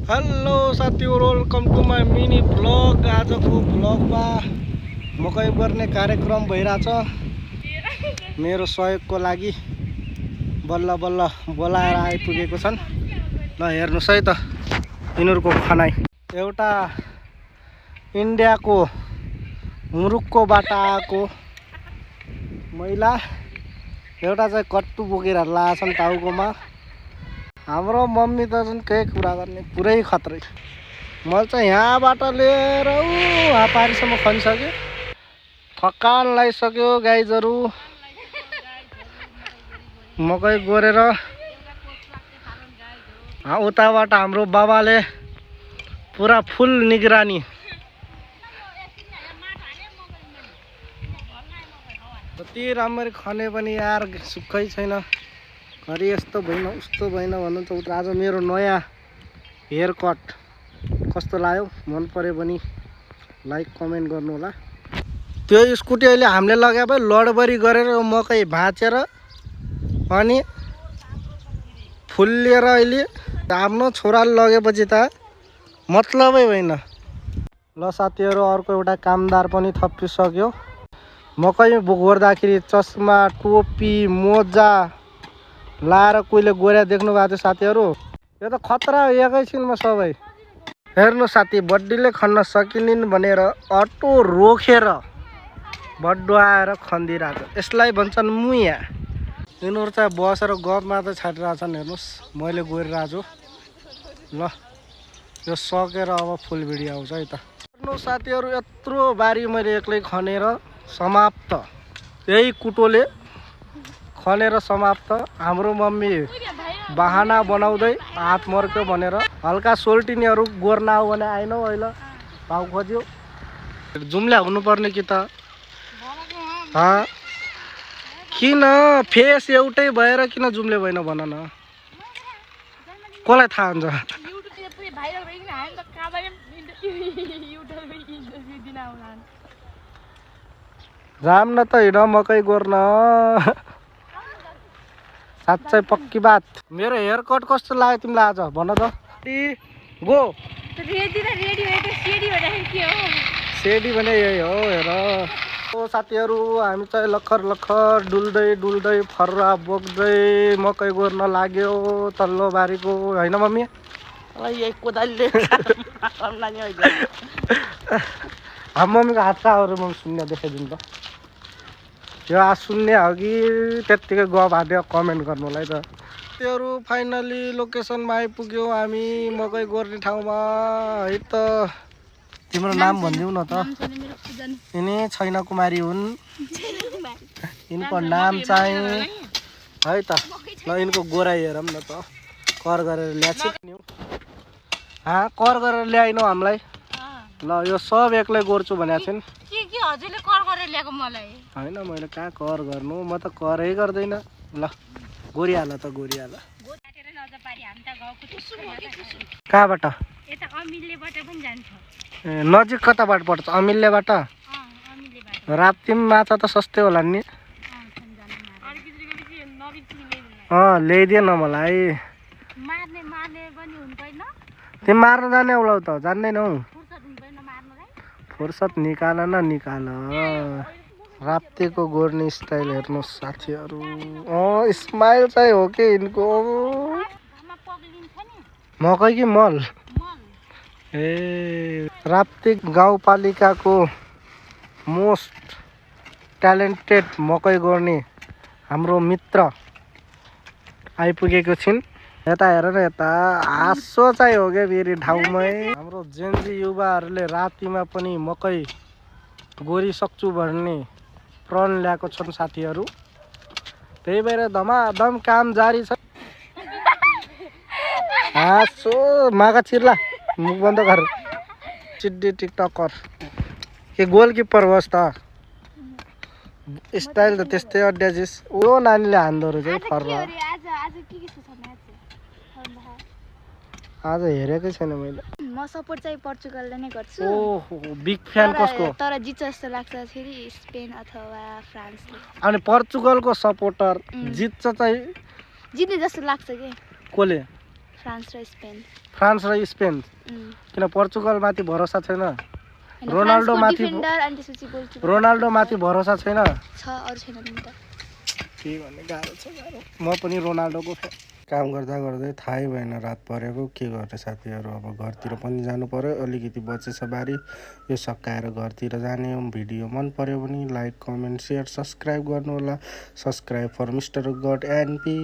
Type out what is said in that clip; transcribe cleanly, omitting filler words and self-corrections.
Hello साथीहरु, welcome to my mini blog. आजको ब्लगमा मकै गर्ने कार्यक्रम भइरहेछ। मेरो सहयोगको लागि बल्ल बल्ल बोलाएर आइपुगेको छन्। ल हेर्नुस् है त यिनीहरूको खनाइ। एउटा इन्डियाको मुरुक्कोबाट आएको महिला, एउटा चाहिँ कट्टु बोकेर लाछन् टाउकोमा। हाम्रो मम्मी त जुन केही कुरा गर्ने पुरै खत्रै। मैले चाहिँ यहाँबाट लिएर वहाँ पारिसम्म खनिसक्यो। थकान लागिसक्यो। गाइजहरू मकै गोरेर उताबाट हाम्रो बाबाले पुरा फुल निगरानी। कति राम्ररी खने पनि यार सुक्खै छैन। घरि यस्तो भएन उस्तो भएन भन्नुहुन्छ। आज मेरो नयाँ हेयर कट कस्तो लाग्यो, मन पर्यो भने लाइक कमेन्ट गर्नु होला। त्यो स्कुटी अहिले हामीले लगाए भए लडबरी गरेर मकै भाँचेर अनि फुल्लिएर अहिले आफ्नो छोराले लगेपछि त मतलबै होइन। ल साथीहरू, अर्को एउटा कामदार पनि थपिसक्यो। मकै गोर्दाखेरि चस्मा टोपी मोजा लाएर कोहीले गोरा देख्नु भएको थियो साथीहरू। यो त खतरा हो एकैछिनमा सबै। हेर्नु साथी, बड्डीले खन्न सकिनिन् भनेर अटो रोकेर बड्डुवाएर खनिदिरहेको। यसलाई भन्छन् मुया। यिनीहरू चाहिँ बसेर गफ मात्र छाडिरहेछन्। हेर्नुहोस् मैले गोरिरहेको छु। ल यो सकेर अब फुल भिडियो आउँछ है त। हेर्नु साथीहरू, यत्रो बारी मैले एक्लै खनेर समाप्त। यही कुटोले खनेर समाप्त। हाम्रो मम्मी बहाना बनाउँदै हात मर्क्यो भनेर हल्का सोल्टिनीहरू गोर्न आऊ भने आएनौ। अहिले भाउ खोज्यो। जुम्ल्या हुनुपर्ने कि त किन फेस एउटै भएर किन जुम्ले भएन भन न। कसलाई थाहा हुन्छ। जाम न त हिँड मकै गोर्न। साँच्चै पक्की बात। मेरो हेयर कट कस्तो लाग्यो तिमीलाई आज भन त। गो सेडी भने यही हो। हेर साथीहरू, हामी चाहिँ लखर लखर डुल्दै डुल्दै फर्रा बोक्दै मकै गोर्न लाग्यो तल्लो बारीको, होइन मम्मी? यही कोदालीले मम्मीको हात कहाँहरू म शून्य देखाइदिनु त। यो आज शून्य हो कि त्यत्तिकै गफ हाल्यो कमेन्ट गर्नु होला है त। त्योहरू फाइनली लोकेसनमा आइपुग्यो हामी मकै गोर्ने ठाउँमा है त। तिम्रो नाम भनिदिउ न त। यिनी छैन कुमारी हुन्। यिनको नाम चाहिँ है त। ल यिनको गोराइ हेरौँ न त। कर गरेर ल्याएको कर गरेर ल्याइनौ हामीलाई। ल यो सब एक्लै गोर्छु भनेको थिएँ नि। हजुरले कर गरेर ल्याएको मलाई होइन, मैले कहाँ कर गर्नु, म त करै गर्दैन। ल गोरिहाल त गोरिहाल। कहाँबाट? नजिक कताबाट पर्छ? अमिल्लेबाट? राप्ती माछा त सस्तै होला नि। ल्याइदिए न मलाई। तिमी मार्न जाने औलाउ त जान्दैनौ। फुर्सद निकाल न निकाल। राप्तीको गोर्ने स्टाइल हेर्नुहोस् साथीहरू। स्माइल चाहिँ हो कि यिनको। मकै कि मल? ए राप्ती गाउँपालिकाको मोस्ट ट्यालेन्टेड मकै गोर्ने हाम्रो मित्र आइपुगेको छिन्। यता हेर न, यता हाँसो चाहिँ हो क्या फेरि ठाउँमै। हाम्रो जेन्जी युवाहरूले रातिमा पनि मकै गोरिसक्छु भन्ने प्रण ल्याएको छन् साथीहरू। त्यही भएर धमाधम काम जारी छ। हाँसो मागा छिर्ला, मुख बन्द गर। चिड्डी टिकटकर के गोलकिपर होस् त। स्टाइल त त्यस्तै अड्याजिस। ओ नानीले हान्दो रहेछ है फर्रा। आज हेरेकै छैन मैले। म सपोर्ट चाहिँ पोर्चुगललाई नै गर्छु। ओहो, बिग फ्यान कसको? तर जित्छ जस्तो लाग्छ फेरि स्पेन अथवा फ्रान्सले। अनि पोर्चुगलको सपोर्टर जित्छ चाहिँ जित्ने जस्तो लाग्छ के? कसले? फ्रान्स र स्पेन फ्रान्स र स्पेन उम्, किन पोर्चुगलमाथि भरोसा छैन होइन, रोनाल्डो फ्रान्सको माथि डिफेन्डर अनि त्यसपछि गोलकिपर रोनाल्डोमाथि भरोसा छैन छ अरू छैन नि त के भन्ने गाह्रो छ गाह्रो म पनि रोनाल्डोको काम गर्दा गर्दै थाहै भएन रात परेको के गर्ने साथीहरू अब घरतिर पनि जानु पर्यो अलिकति बचेछ बारी यो सकाएर घरतिर जाने हो भिडियो मन पर्यो भने लाइक कमेन्ट सेयर सब्सक्राइब गर्नु होला subscribe for mister God and P